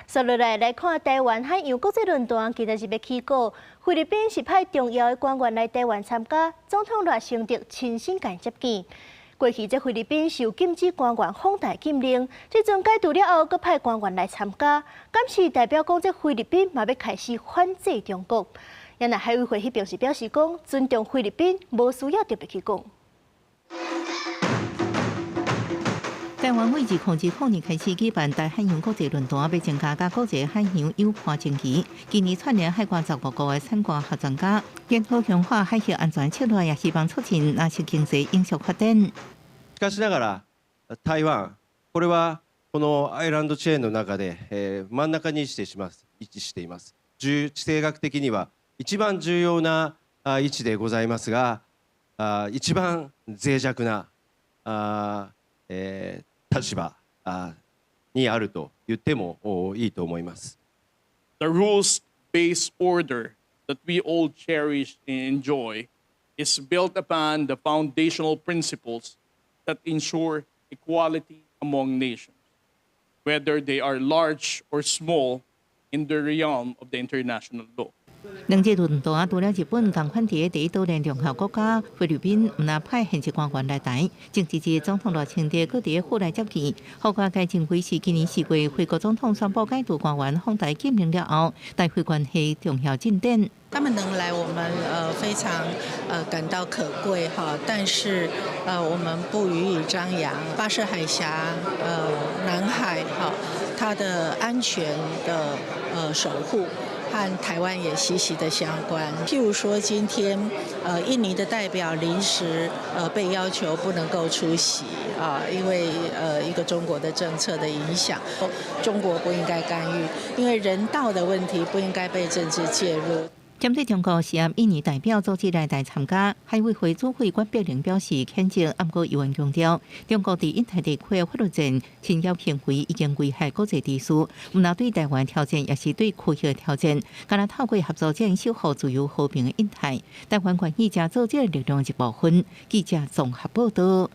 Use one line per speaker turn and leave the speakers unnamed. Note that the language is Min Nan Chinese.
接落來來看台灣海洋國際論壇，今仔日欲起鼓，菲律賓是派重要的官員來台灣參加，總統賴清德親身共接見。過去這菲律賓受禁止官員訪台禁令，這陣解除了後，閣派官員來參加，敢是代表講這菲律賓嘛欲開始反制中國？原來海委會彼邊是表示講，尊重菲律賓，無需要特別去講。
台灣對2020年開始舉辦台海洋國際論壇，欲增加佮國際海洋友伴情誼。今年串聯海外15國的產官學專家，研討強化海峽安全策略，也希望促進藍色經濟永續發展。
しかしながら、台灣、これはこのアイランドチェーンの中で、真ん中に位置してします、位置しています。地政学的には一番重要な位置でございますが、一番脆弱な立場にあると言ってもいいと思います。
The rules-based order that we all cherish and enjoy is built upon the foundational principles that ensure equality among nations, whether they are large or small in the realm of the international law.
兩日論壇除了日本仝款佇第一島鏈重要國家菲律賓，毋但派現職官員來台，前一日總統賴清德閣佇府內接見，予外界認為是今年4月菲國總統宣布解除官員訪台禁令了後，台菲關係重要進展。
他們能來，我們非常感到可貴哈，但是我們不予以張揚。巴士海峽、南海哈，它的安全的守護，和台灣也息息的相關。譬如說，今天，印尼的代表臨時，被要求不能夠出席啊，因為一個中國的政策的影響，中國不應該干預，因為人道的問題不應該被政治介入。
針對中國是按印尼代表組織來台參加，海委會主委管碧玲表示譴責，毋過猶原強調，中國佇印太地區的法律戰侵擾行為已經危害國際秩序，毋但對台灣挑戰，也是對區域的挑戰。敢若透過合作，才能守護自由和平的印太。台灣願意加做這個力量一部分。記者綜合報道。